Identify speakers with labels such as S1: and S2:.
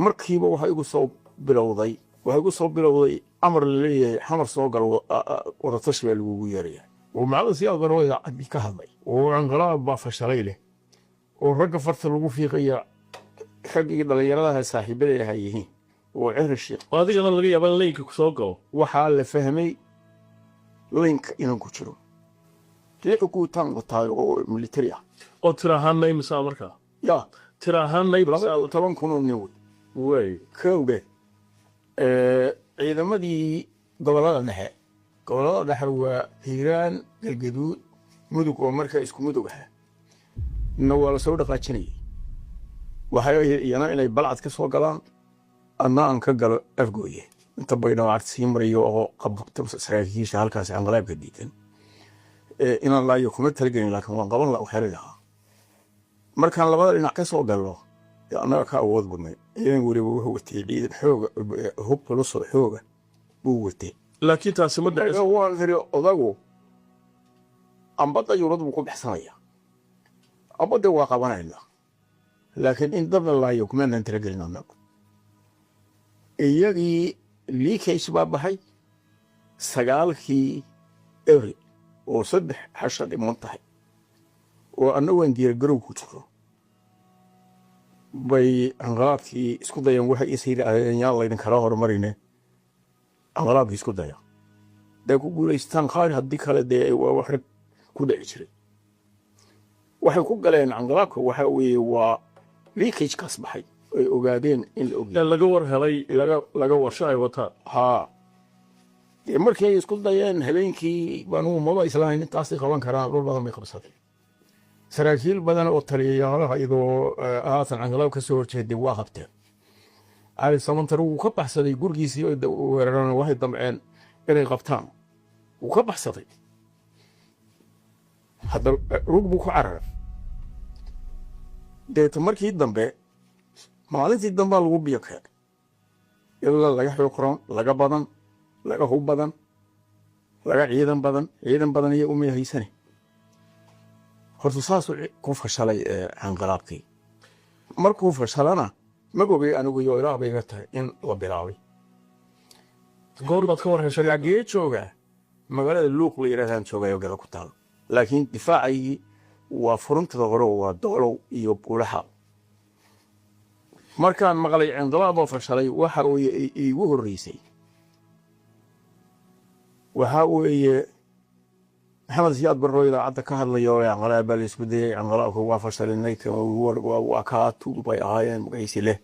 S1: Markiiba waxaa igu soo bilowday amar la leeyahay: "Xamar soo gal, wadatashi baa lagugu yeeraya." Oo Macalin Siyaad Barre idaacadii ka hadlay oo inqilaab baa fashalay leh, oo ragga farta lagu fiiqaya raggii dhallinyaradaha saaxiibada aha yihiin oo Ciri Sheekh.
S2: Oo adigana laga yaaba in laynka ku soo galo.
S1: Waxaa la fahmay laynka inaan ku jiro. Lix guutaan wataayo oo military ah.
S2: Oo tira ahaanna imisaa markaa?
S1: Ya?
S2: Tira ahaanna imisaa?
S1: 12,000 oo nin wey.
S2: Wey.
S1: Kowge, ciidamadii gobollada dhexe, gobollada dhexe waa Hiiraan, Galgaduud, Mudug, oo markaa isku Mudug ahaa na waa la soo dhaqaajinayay. Waxay ahayd iyana inay Balcad ka soo galaan, adna aan ka galo Afgooye, inta Baydhabo cagta sii marayo oo qabto saraakiisha halkaas inqilaabka diidan. Inaan laayo kuma talagelin, laakiin waan qaban la xeri lahaa. Markaan labada dhinac ka soo gallo, dee annaga ka awood badnay. Ciidan weliba wuxuu watay ciidan xooga, hub culusoo xooga buu watay.
S2: Laakiin taasi ma dhicin.
S1: Waan tiri odagu amba dayuurad buu ku baxsanaya, amba de waa qabanayna, laakiin in dad la laayo kumaanaan talagelin annagu. Iyagii leakage baa baxay 9-kii Abril oo 3 xasha dhiman tahay, oo annagu aan diyaargarow ku jiro, bay inqilaabkii isku dayeen. Waxay is yidhaahdeen: "Yaan laydin kala horumarine, inqilaabkii isku daya." Dee ku guulaystaan qaar, haddii kale dee waa wax rag ku dhici jiray. Waxay ku galeen inqilaabka waxa weeye waa leakagekaas baxay ay ogaadeen in la ogyahay.
S2: Ee laga war helay
S1: laga
S2: warsho ay wataan.
S1: Haa, dee markii ay isku dayeen habeenkii, banugu maba islahayn intaasay qaban karaan. Dhul badan bay qabsadeen. Saraakiil badan oo taliyayaalaha iyadoo haatan inqilaab ka soo horjeeday waa qabteen. Cali Samantar wuu ka baxsaday gurigiisii oo weerarana, waxay damceen inay qabtaan, wuu ka baxsaday. Hadda rug buu ku cararay. Deeto markii dambe, maalintii dambaa lagu biyo keenay, ilaa laga xoog roon, laga badan, laga hub badan, laga ciidan badan. Ciidan badan iyo umay haysane. Horta saasuu ku fashalay inqilaabkii. Markuu fashalana ma ogey anigu iyo Ilaah bay iga tahay in la bilaabay.
S2: Goor baad ka war heshay?
S1: Xagee joogaa? Magaalada Luuq la yidhahdaan joogay oo Gada ku taal, laakiin difaacaygi waa furuntada hore oo waa Doolow iyo Buulaxa. Markaan maqlay inqilaab oo fashalay, waxa weeye iigu horreysay waxaa weeye Maxamed Siyaad Barro idaacadda ka hadlayo oo inqilaab baa la isku dayay, inqilaabka waa fashalinay, waa kaa tuug bay ahaayeen, magaciisi leh.